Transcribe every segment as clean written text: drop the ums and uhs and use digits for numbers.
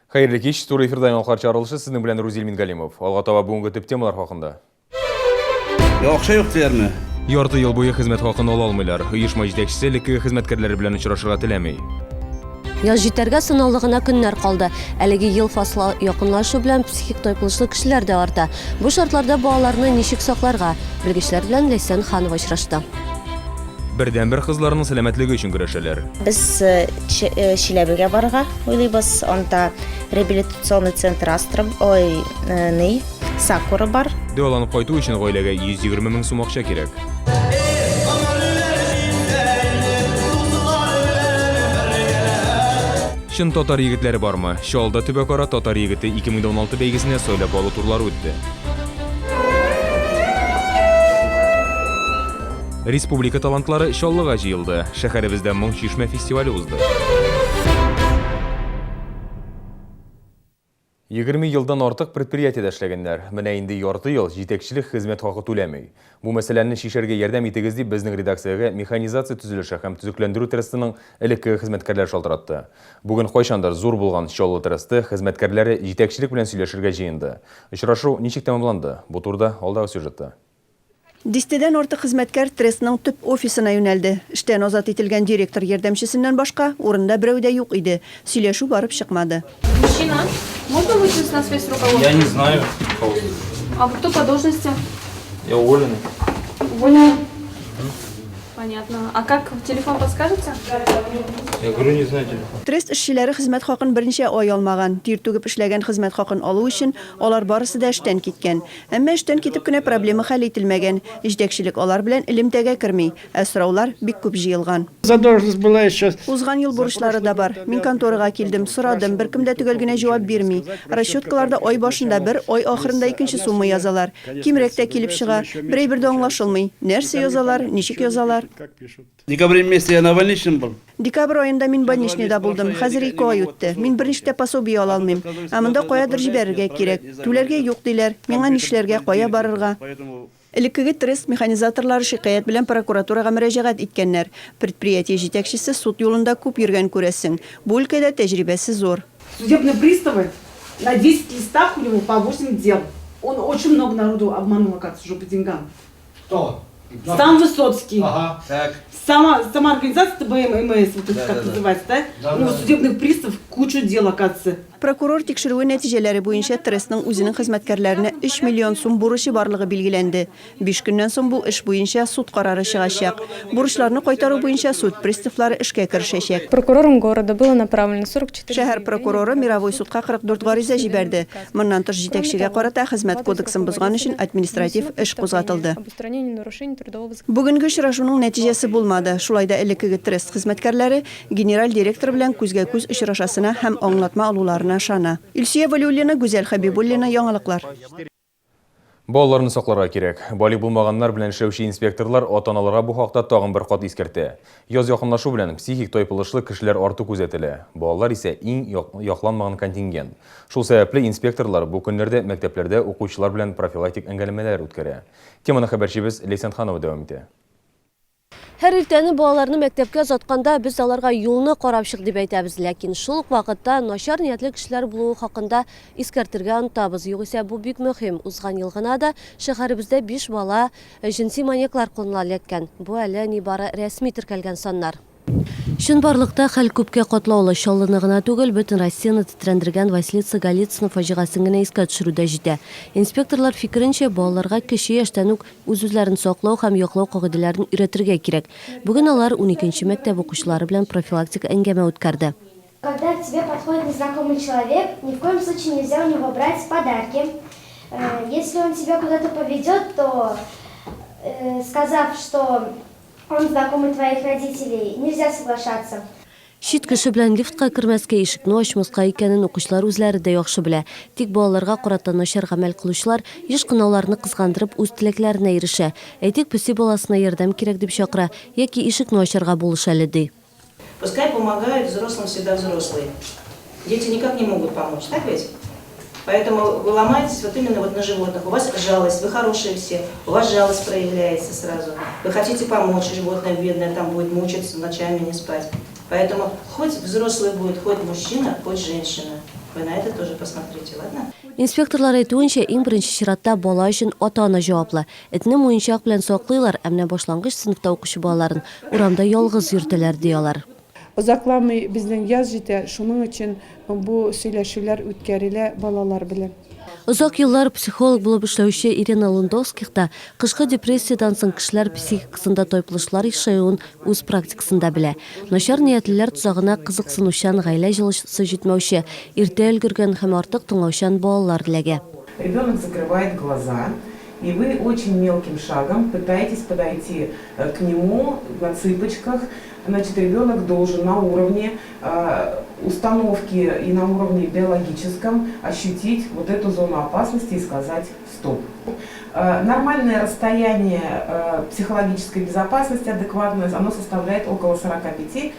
Хәерле кич, туры эфирда яңалыклар чыгарылышы сезнең белән Рузил Мингалимов. Алга таба бүгенге төп темалар хакында. Я акча юк диярме? Ярты ел буе хезмәт хакын ала алмыйлар. Оешма җитәкчесе элеккеге хезмәткәрләре белән очрашырга теләми. Яз җитәргә санаулы гына көннәр калды. Әлеге ел фасылы якынлашу белән психик тайпылышлы кешеләр дә арта. Бу шартларда балаларны ничек сакларга? Белгечләр белән Ләйсән Ханова очрашты. Бердәнбер кызларының сәламәтлеге өчен көрәшәләр. Без Чиләбегә барырга уйлыйбыз. Анда реабилитационный центр Астра, ой, ни, Сакура бар. Дәваланып кайту өчен гаиләгә 120 мең сум акча кирәк. Чын татар егетләре бармы? Чаллыда төбәкара Татар егете 2016 бәйгесенә сайлап алу турлары үтте. Республика талантлары Чаллыга җыелды. Шәһәребездә Моң чишмә фестивале узды. 20 елдан артык предприятиедә эшләгәннәр. Менә инде ярты ел җитәкчелек хезмәт хакы түләми. Бу мәсьәләне чишәргә ярдәм итегез дип безнең редакциягә механизация төзелеше һәм төзекләндерү трестының элеккеге хезмәткәрләре шалтыратты. Бүген кайчандыр зур булган Чаллы тресты хезмәткәрләре җитәкчелек белән сөйләшергә җыенды. Очрашу ничек тәмамланды? Бу турыда алдагы сюжетта. Дистәдән артык хезмәткәр трестның төп офисына юнәлде. Эштән азат ителгән директор ярдәмчесеннән башка, урында берәү дә юк иде. Сөйләшү барып чыкмады. Мужчина, можно выйти на связь с руководством? Я не знаю. А вы кто по должности? Я уволенный. Уволенный? Понятно. А как телефон подскажете? Я говорю, не знаю телефон. Трест эшчеләре хезмәт хакын берничә ай алмаган. Тир түгеп эшләгән хезмәт хакын алу өчен алар барысы да эштән киткән. Әмма эштән китеп кенә проблема хәл ителмәгән. Җитәкчелек алар белән элемтәгә керми, ә сораулар бик күп җыелган. Задолженность была еще. Узган ел бурычлары да бар. Мин конторага килдем, сорадым, беркем дә төгәл генә җавап бирми. Расчеткаларда ай башында бер, ай ахырында икенче сумма язалар. Кимрәк тә килеп чыга. Бер әйбер дә аңлашылмый. Нәрсә язалар, ничек язалар? В декабре месяце я на больничном был. Декабрь аенда мин больничныйда булдым. Хәзер ике ай үтте. Мин берничек тә пособие ала алмыйм. Ә монда каядыр җибәрергә кирәк. Түләргә юк, диләр. Миңа нишләргә, кая барырга? Элеккеге трест механизаторлары шикаять белән прокуратурага мөрәҗәгать иткәннәр. Предприятие җитәкчесе суд юлында күп йөргән, күрәсең. Бу өлкәдә тәҗрибәсе зур. Судебные приставы на 10 листах у него по 8 дел. Он очень много народу обманул, оказывается, уже по деньгам. Кто? Сам Высоцкий. Ага, так. Сама, сама организация ТБМ, МС, вот это Да, как да, да. называется, да? Да, У него да. судебных приставов кучу дел, оказывается. Прокурор тикшерүе нәтиҗәләре буенча трестның үзенең хезмәткәрләренә 3 миллион сум бурычы барлыгы билгеләнде. Биш көннән соң бу эш буенча суд карары чыгачак. Бурычларны кайтару буенча суд приставлары эшкә керешәчәк. Прокурором города было направлено 44 Шәһәр прокуроры мировой судка 44 гариза җибәрде. Моннан тыш җитәкчегә карата хезмәт кодексын бозган өчен административ эш кузгатылды. Бүгенге очрашуның нәтиҗәсе булмады. Шулай да элеккеге трест хезмәткәрләре генераль директор белән күзгә-күз очрашасына һәм аңлатма алуларына ышана. Илсөя Вәлиуллина, Гүзәл Хәбибуллина, Яңалыклар. Балаларны сакларга кирәк. Балигъ булмаганнар белән эшләүче инспекторлар ата-аналарга бу хакта тагын бер кат искәртә. Яз якынлашу белән психик тайпылышлы кешеләр арту күзәтелә. Балалар исә иң якланмаган контингент. Шул сәбәпле инспекторлар бу көннәрдә мәктәпләрдә укучылар белән профилактик әңгәләмәләр үткәрә. Теманы хәбәрчебез Ләйсән Ханова дәвам итә. Һәр иртәне балаларны мәктәпкә озатканда без аларга юлны карап чык дип әйтәбез. Ләкин шул ук вакытта начар ниятле кешеләр булуы хакында искәртергә онытабыз. Югыйсә бу бик мөһим. Узган ел гына да шәһәребездә биш бала җенси маньяклар кулына эләккән. Бу әле нибары рәсми теркәлгән саннар. Чынбарлыкта хәл күпкә катлаулы. Чаллыны гына түгел, бөтен Россияне тетрәндергән Василиса Голицына фаҗигасен генә искә төшерү дә җитә. Инспекторлар фикеренчә, балаларга кече яшьтән үк Үз-үзләрен саклау һәм яклау кагыйдәләрен өйрәтергә кирәк. Бүген алар уникенче мәктәп укучылары белән профилактик әңгәмә үткәрде. Когда к тебе подходит незнакомый человек, ни в коем случае нельзя у него брать подарки. Если он тебя куда-то поведет, то, сказав, что он знакомый твоих родителей, нельзя соглашаться. Чит кеше белән лифтка кермәскә, ишекне ачмаска икәнен укучылар үзләре дә яхшы белә. Тик балаларга карата начар гамәл кылучылар еш кына аларны кызгандырып үз теләкләренә ирешә. Әйтик, песи баласына ярдәм кирәк дип чакыра яки ишекне ачарга булыш әле, ди. Пускай помогают взрослым всегда взрослые. Дети никак не могут помочь, так ведь? Поэтому вы ломаетесь вот именно вот на животных. У вас жалость, вы хорошие все, у вас жалость проявляется сразу. Вы хотите помочь, животное бедное там будет мучиться, ночами не спать. Поэтому хоть взрослый будет, хоть мужчина, хоть женщина. Вы на это тоже посмотрите, ладно? Инспекторлар әйтүенчә, иң беренче чиратта бала өчен ата-ана җаваплы. Этне муенчак белән саклыйлар, ә менә башлангыч сыйныфта укучы балаларын урамда ялгыз йөртәләр, ди алар. Озакламый безнең яз җитә, шуның өчен бу сөйләшүләр үткәрелә балалар белән. Озак еллар психолог булып эшләүче Ирина Лундовских та кышкы депрессиядән соң кешеләр психикасында тайпылышлар ешаюын үз практикасында белә. Начар ниятлеләр тозагына кызыксынучан, гаилә җылысы җитмәүче, иртә өлгергән һәм артык тыңлаучан балалар эләгә. Ребенок закрывает глаза, и вы очень мелким шагом пытаетесь подойти к нему на цыпочках. Значит, ребенок должен на уровне установки и на уровне биологическом ощутить вот эту зону опасности и сказать «стоп». Нормальное расстояние психологической безопасности, адекватное, оно составляет около 45-50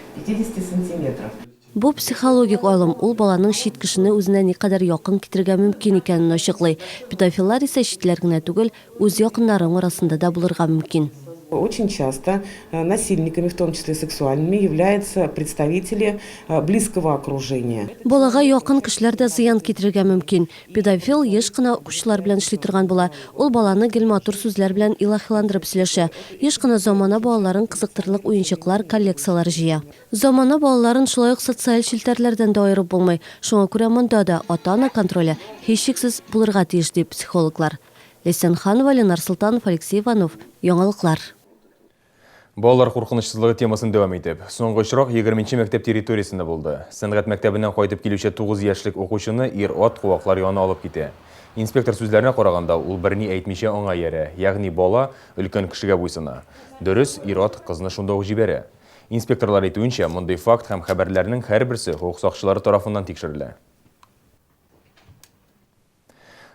сантиметров. Бу психологик алым, ул баланың чит кешене үзенә никадәр якын китерергә мөмкин икәнен ачыклый. Педофиллар исә читләр генә түгел, үз якыннарың арасында да булырга мөмкин. Очень часто насильниками, в том числе сексуальными, являются представители близкого окружения. Балага якын кешеләр дә зыян китерергә мөмкин. Педофил еш кына укучылар белән эшли торган була. Ул баланы гел матур сүзләр белән илаһиландырып сөйләшә. Еш кына замана балаларын кызыктырырлык уенчыклар, коллекцияләр җыя. Замана балаларын шулай ук социаль челтәрләрдән дә аерып булмый. Шуңа күрә монда да ата-ана контроле һичшиксез булырга тиеш, ди психологлар. Ләйсән Ханова, Ленар Солтанов, Алексей Иванов. Яңалыклар. Балалар куркынычсызлыгы темасын дәвам итеп, соңгы очрак 20 мәктәп территориясендә булды. Сәнгать мәктәбеннән кайтып килүче 9 яшьлек укучыны ир-ат куаклар янына алып китә. Инспектор сүзләренә караганда, ул берни әйтмичә аңа иярә, ягъни бала өлкән кешегә буйсына. Дөрес, ир-ат кызны шунда ук җибәрә. Инспекторлар әйтүенчә, мондый факт һәм хәбәрләрнең һәрберсе хокук сакчылары тарафыннан тикшерелә.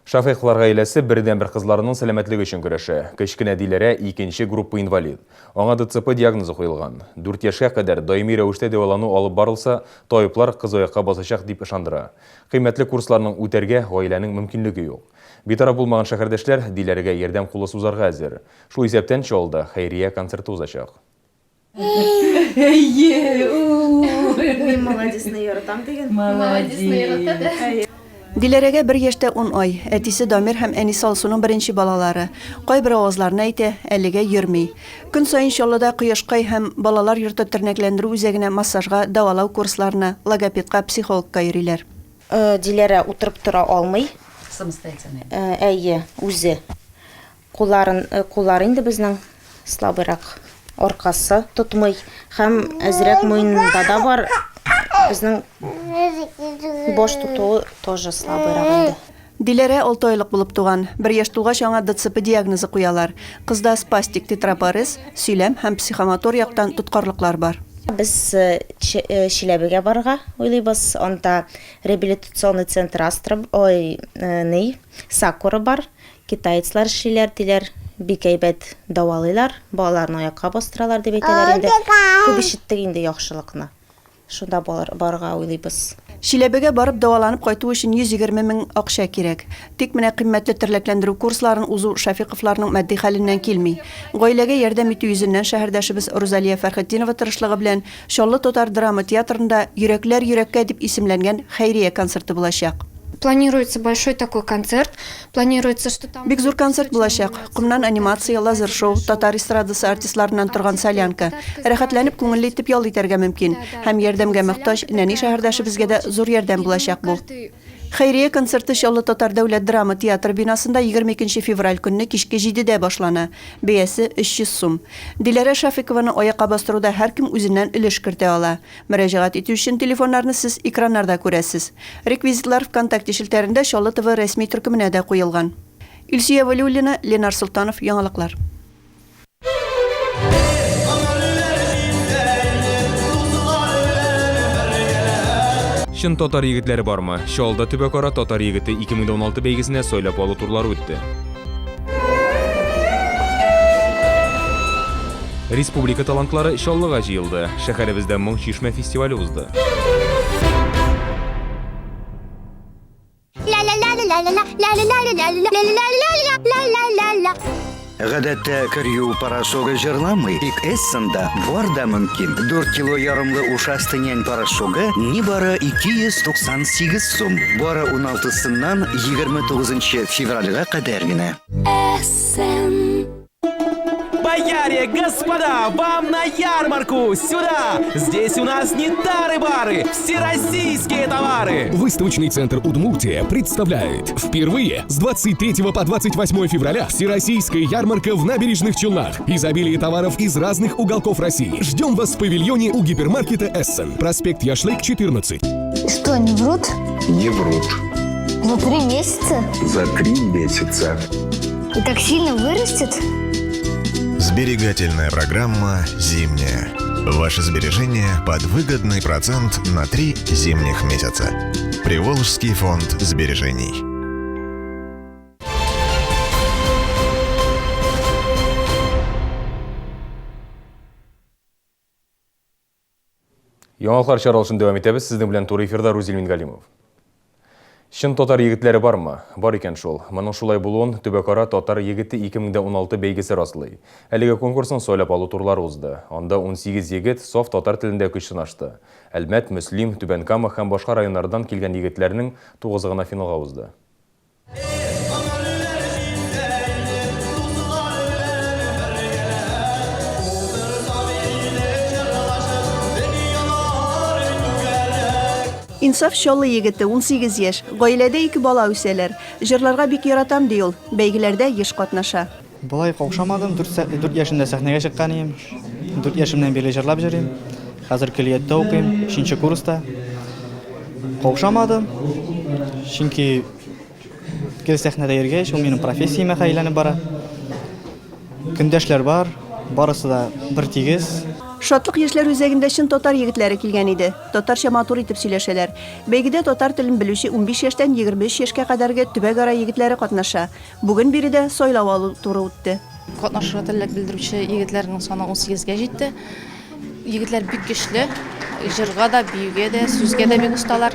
Шафыйковлар гаиләсе бердәнбер кызларының сәламәтлеге өчен көрәшә. Кечкенә Диләрә икенче группа инвалид. Аңа ДЦП диагнозы куелган. 4 яшькә кадәр даими рәвештә дәвалану алып барылса, табиблар кыз аякка басачак дип ышандыра. Кыйммәтле курсларның үтәргә гаиләнең мөмкинлеге юк. Битараф булмаган шәһәрдәшләр Диләрәгә ярдәм кулы сузарга әзер. Шул исәптән Чаллыда хәйрия концерты узачак. Мин молодецны яратам диген. Молодецны ярата да. Диләрәгә 1 яшь тә 10 ай. Әтисе Дамир һәм әнисе Алсуның беренче балалары. Кайбер авазларны әйтә, әлегә йөрми. Көн саен Чаллыда Кояшкай һәм балалар йорты тернәкләндерү үзәгенә массажга, дәвалау курсларына, логопедка, психологка йөриләр. Диләрә утырып тора алмый. Самостоятельно. Әйе, үзе. Кулларын, куллары инде безнең слабыйрак, аркасы тотмый һәм әзрәк муенында да бар. Безнең баш тотуы тоже слабыйрак инде. Диләрә 6 айлык булып туган. 1 яшь тулгач аңа ДЦП диагнозы куялар. Кызда спастик тетрапарез, сөйләм һәм психомотор яктан тоткарлыклар бар. Без Чиләбегә барырга уйлыйбыз. Анда реабилитационный центр Астра, ой, ни, Сакура бар. Китаецлар эшлиләр, диләр, бик әйбәт дәвалыйлар, балаларны аякка бастыралар дип әйтәләр инде. Күп ишеттек инде яхшылыкны. Шунда барырга уйлыйбыз. Чиләбегә барып дәваланып кайту өчен 120 мең акча кирәк. Тик менә кыйммәтле терләкләндерү курсларын узу Шәфиковларның матди хәленнән килми. Гаиләгә ярдәм итү йөзеннән шәһәрдәшебез Рузалия Фәрхетдинова тырышлыгы белән Чаллы татар драма театрында Йөрәкләр йөрәккә дип исемләнгән хәйрия концерты булачак. Планируется большой такой концерт. Планируется, что там Бик зур концерт булачак. Комнан анимация, лазер-шоу, татар эстрадасы артистларыннан торган солянка. Рәхәтләнеп күңелле итеп ял итәргә мөмкин. Һәм ярдәмгә мохтаҗ нәни шәһәрдәшебезгә дә зур ярдәм булачак бу. Хәйрия концерты Чаллы татар дәүләт драма театры бинасында 22 февраль көнне кичке 7дә башлана. Бәясе 300 сум. Диләрә Шафикованы аякка бастыруда һәркем үзеннән өлеш кертә ала. Мөрәҗәгать итү өчен телефоннарны сез экраннарда күрәсез. Реквизитлар ВКонтакте челтәрендә Чаллы ТВ рәсми төркеменә дә куелган. Илсөя Вәлиуллина, Ленар Солтанов, Яңалыклар. Чын татар егетләре бармы? Чаллыда төбәкара Татар егете 2016 бәйгесенә сайлап алу турлары үтте. Республика талантлары Чаллыга җыелды. Шәһәребездә Моң чишмә фестивале узды. Гадәттә, кер юу порошогы җырламый, тик Эссенда бар да мөмкин. Дүрт кило ярымлы Ушастый нянь порошогы нибары 298 сум. Бары уналтысыннан 29 февральгә кадәр генә. Эссен. Бояре, господа, вам на ярмарку! Сюда! Здесь у нас не тары-бары, всероссийские товары! Выставочный центр Удмуртия представляет впервые с 23 по 28 февраля Всероссийская ярмарка в Набережных Челнах. Изобилие товаров из разных уголков России. Ждем вас в павильоне у гипермаркета Эссен. Проспект Яшлык, 14. Что, не врут? Не врут. За 3 месяца? За 3 месяца. И так сильно вырастет? Сберегательная программа «Зимняя». Ваши сбережения под выгодный процент на 3 зимних месяца. Приволжский фонд сбережений. Яңалыклар чыгарылышын дәвам итәбез. Сезнең белән туры эфирда Рузил Мингалимов. Чын татар егетләре бармы? Бар икән шул. Моның шулай булуын төбәкара татар егете 2016 бәйгесе раслый. Әлеге конкурсның сайлап алу турлары узды. Анда 18 егет саф татар телендә көч сынашты. Әлмәт, Мөслим, Түбән Кама һәм башка районнардан килгән егетләрнең тугызы гына финалга узды. Инсаф Чаллы егете, 18 яшь. Гаиләдә ике бала үсәләр. Җырларга бик яратам, ди ул. Бәйгеләрдә еш катнаша. Болай каушамадым. 4 яшемдә сәхнәгә чыккан идем. 4 яшемнән бирле җырлап йөрим. Хәзер көллияттә укыйм, 3 курста. Каушамадым. Чөнки гел сәхнәдә йөргәч, ул минем профессиямә әйләнеп бара. Көндәшләр бар, барысы да бер тигез. Шатлык яшьләр үзәгендә чын татар егетләре килгән иде. Татарча матур итеп сөйләшәләр. Бәйгедә татар телен белүче 15 яшьтән 23 яшькә кадәрге төбәкара егетләре катнаша. Бүген биредә сайлау алу туры үтте. Катнашырга теләк белдерүче егетләрнең саны 18гә җитте. Егетләр бик көчле, җырга да, биюгә дә, сүзгә дә бик осталар.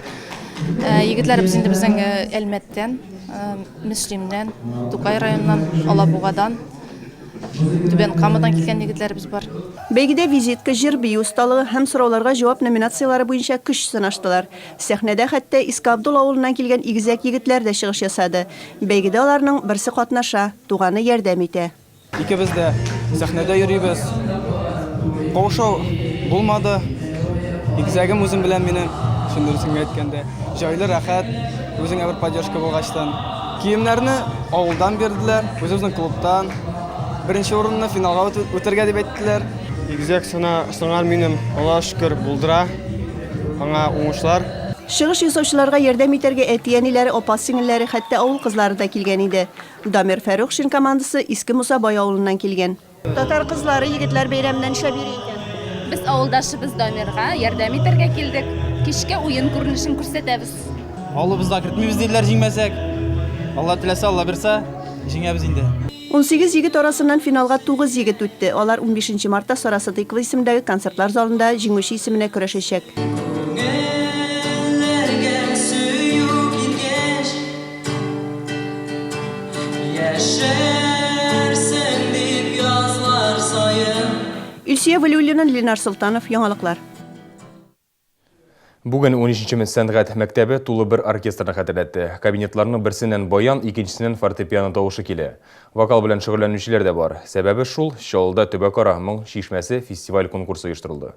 Егетләребез инде безнең Әлмәттән, Мөслимнән, Тукай районыннан, Алабугадан, Түбән Камадан килгән егетләребез бар. Бәйгедә визитка, җыр, бию осталыгы һәм сорауларга җавап номинацияләре буенча көч сынаштылар. Сәхнәдә хәтта Иске Абдул авылыннан килгән игезәк егетләр дә чыгыш ясады. Бәйгедә аларның берсе катнаша, туганы ярдәм итә. Икебез дә сәхнәдә йөрибез. Каушау булмады. Игезәгем үзем белән минем, чын дөресен әйткәндә, җайлы, рәхәт, үзеңә бер поддержка булгачтан. Киемнәрне авылдан бирделәр, үзебезнең клубтан. Беренче урынны финалга үтергә дип әйттеләр. Игезәк сыңар минем, Аллаһ шөкер, булдыра. Аңа уңышлар. Чыгыш ясаучыларга ярдәм итәргә әти-әниләре, апа-сеңелләре, хәтта авыл кызлары да килгән иде. Дамир Фәрухшин командасы Иске Мусабай авылыннан килгән. Татар кызлары егетләр бәйрәменнән шәп йөри икән. Без авылдашыбыз Дамирга ярдәм итәргә килдек. Кичке уен күренешен күрсәтәбез. Авылыбызга кертмибез диделәр җиңмәсәк. Алла теләсә, Алла бирсә, җиңәбез инде. 18 егет арасыннан финалга 9 егет үтте. Алар 15 мартта Сара Садыйкова исемендәге концертлар залында җиңүче исеменә көрәшәчәк. Илсөя Вәлиуллина, Ленар Солтанов, Яңалыклар. Бүген 13 сәнгать мәктәбе тулы бер оркестрны хәтерләтте. Кабинетларның берсеннән баян, икенчесеннән фортепиано тавышы килә. Вокал белән шөгыльләнүчеләр дә бар. Сәбәбе шул, Чаллыда төбәкара моң чишмәсе фестиваль конкурсы оештырылды.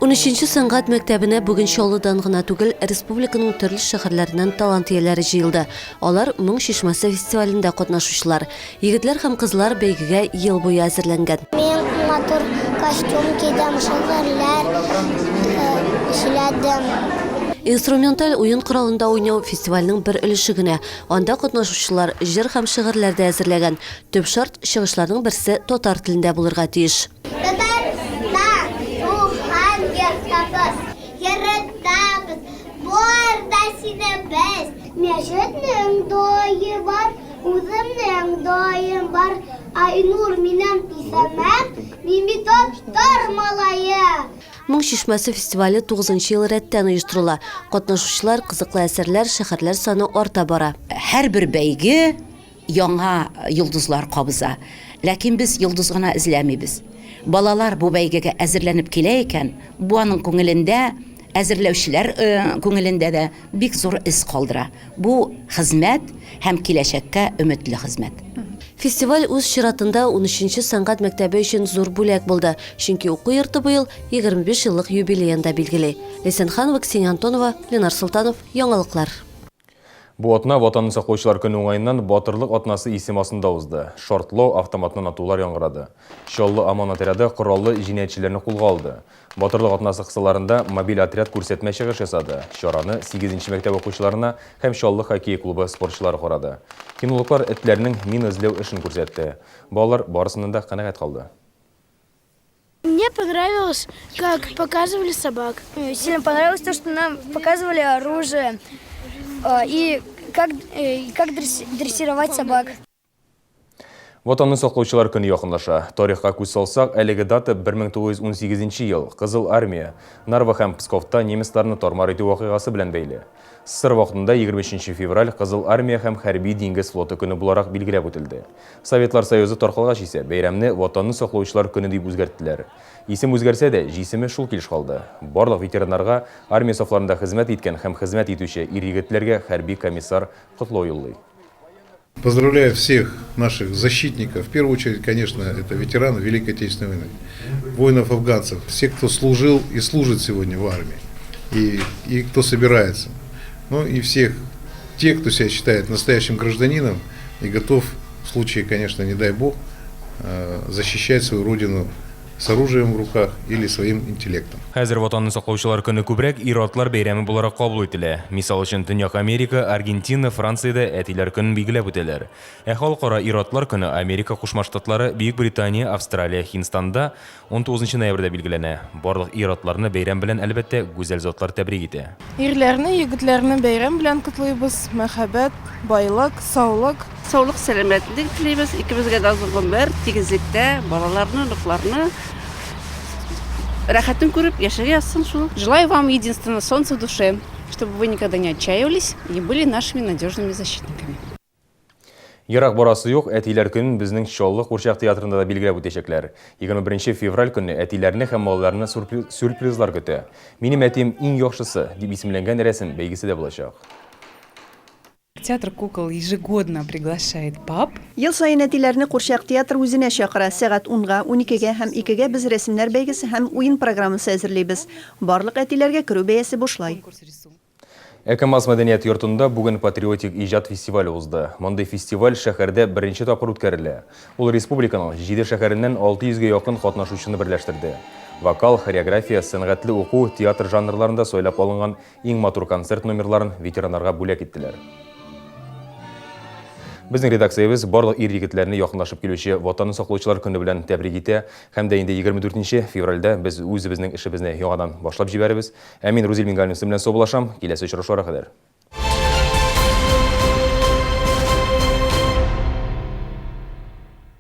13 сәнгать мәктәбенә бүген Чаллыдан гына түгел, республиканың төрле шәһәрләреннән талант ияләре җыелды. Алар Моң чишмәсе фестивалендә катнашучылар. Егетләр һәм кызлар бәйгегә ел буе әзерләнгән. Мин матур костюм кидем, шигырьләр сөйләдем. Инструменталь уен коралында уйнау фестивальнең бер өлеше генә. Анда катнашучылар җыр һәм шигырьләр дә әзерләгән. Төп шарт чыгышларның берсе татар телендә булырга тиеш. Татарстан, туган йортыбыз, яратабыз, бар да сине без. Мәчетнең дае бар, үземнең даем бар. Айнур минем исемем, мин бит татар малае. Моң чишмәсе фестивале тугызынчы ел рәттән оештырыла. Катнашучылар, кызыклы әсәрләр, шәһәрләр саны арта бара. Һәрбер бәйге яңа йолдызлар кабыза. Ләкин без йолдыз гына эзләмибез. Балалар бу бәйгегә әзерләнеп килә икән, бу аның күңелендә, әзерләүчеләр күңелендә дә бик зур эз калдыра. Бу хезмәт һәм киләчәккә өметле хезмәт. Фестиваль үз чиратында унөченче сәнгать мәктәбе өчен зур бүләк булды, чөнки уку йорты быел 25 еллык юбилеен да билгели. Ләйсән Ханова, Ксения Антонова, Ленар Солтанов, Яңалыклар. Бу атна Ватанны саклаучылар көне уңаеннан Батырлык атнасы исем астында узды. Шартлау, автоматнан атулар яңгырады. Чаллы ОМОН отряды кораллы җинаятьчеләрне кулга алды. Батырлык атнасы кысаларында мобиль отряд күрсәтмә чыгыш ясады. Чараны сигезенче мәктәп укучыларына һәм Чаллы хоккей клубы спортчылары карады. Кинологлар этләрнең мина эзләү эшен күрсәтте. Балалар барысыннан да канәгать калды. Мне понравилось, как показывали собак. Сильно понравилось то, что нам показывали оружие и как, как дрессировать собак. Ватанны саклаучылар көне якынлаша. Тарихка күз салсак, әлеге дата 1918 ел, Кызыл армия, Нарва һәм Псковта немецларны тар-мар итү вакыйгасы белән бәйле. СССР вакытында 23 февраль Кызыл армия һәм хәрби диңгез флоты көне буларак билгеләп үтелде. Советлар Союзы таркалгач исә, бәйрәмне Ватанны саклаучылар көне дип үзгәрттеләр. Исем үзгәрсә дә, җисеме шул килеш калды. Барлык ветераннарга, армия сафларында хезмәт иткән һәм хезмәт итүче ир-егетләргә хәрби комиссар котлау юллый. Поздравляю всех наших защитников, в первую очередь, конечно, это ветераны Великой Отечественной войны, воинов-афганцев, всех, кто служил и служит сегодня в армии, и, и кто собирается. Ну и всех тех, кто себя считает настоящим гражданином и готов в случае, конечно, не дай бог, э, защищать свою родину с оружием в руках или своим интеллектом. Хәзер Ватанны саклаучылар көне күбрәк ир-атлар бәйрәме буларак кабул ителә. Мисал өчен, Төньяк Америка, Аргентина, Франциядә әтиләр көнен билгеләп үтәләр. Ә Халыкара ир-атлар көне Америка Кушма Штатлары, Бөекбритания, Австралия, Һиндстанда 19 ноябрьдә билгеләнә. Барлык ир-атларны бәйрәм белән, әлбәттә, гүзәл затлар тәбрик итә. Ирләрне, егетләрне бәйрәм белән котлыйбыз, мәхәббәт, байлык, саулык. Саулык, сәламәтлек телибез, икебезгә дә озын гомер, тигезлектә, балаларны, оныкларны рәхәтен күреп яшәргә язсын шул. Желаю вам единственно солнца в душе, чтобы вы никогда не отчаивались и были нашими надежными защитниками. Ерак барасы юк, әтиләр көнен безнең Чаллы курчак театрында да билгеләп үтәчәкләр. 21 февраль көнне әтиләрне һәм балаларны сюрпризлар көтә. Минем әтием иң яхшысы, дип исемләнгән рәсем бәйгесе дә булачак. Театр кукол ежегодно приглашает пап. Ел саен әтиләрне курчак театры үзенә чакыра. Сәгать унга, уникегә һәм икегә без рәсемнәр бәйгесе һәм уен программасы әзерлибез. Барлык әтиләргә керү бәясе бушлай. Экомаз мәдәният йортында бүген патриотик иҗат фестивале узды. Мондый фестиваль шәһәрдә беренче тапкыр үткәрелә. Ул республиканың җиде шәһәреннән 600 гә якын катнашучыны берләштерде. Вокал, хореография, сәнгатьле уку, театр жанрларында сайлап алынган иң матур концерт номерларын ветераннарга бүләк иттеләр. Безнең редакциябез барлык ир-егетләрне якынлашып килүче Ватанны саклаучылар көне белән тәбрик итә һәм дә инде 24 февральдә без үзебезнең эшебезне яңадан башлап җибәрербез. Ә мин Рузил Мингалимов белән саубуллашам. Киләсе очрашуларга кадәр.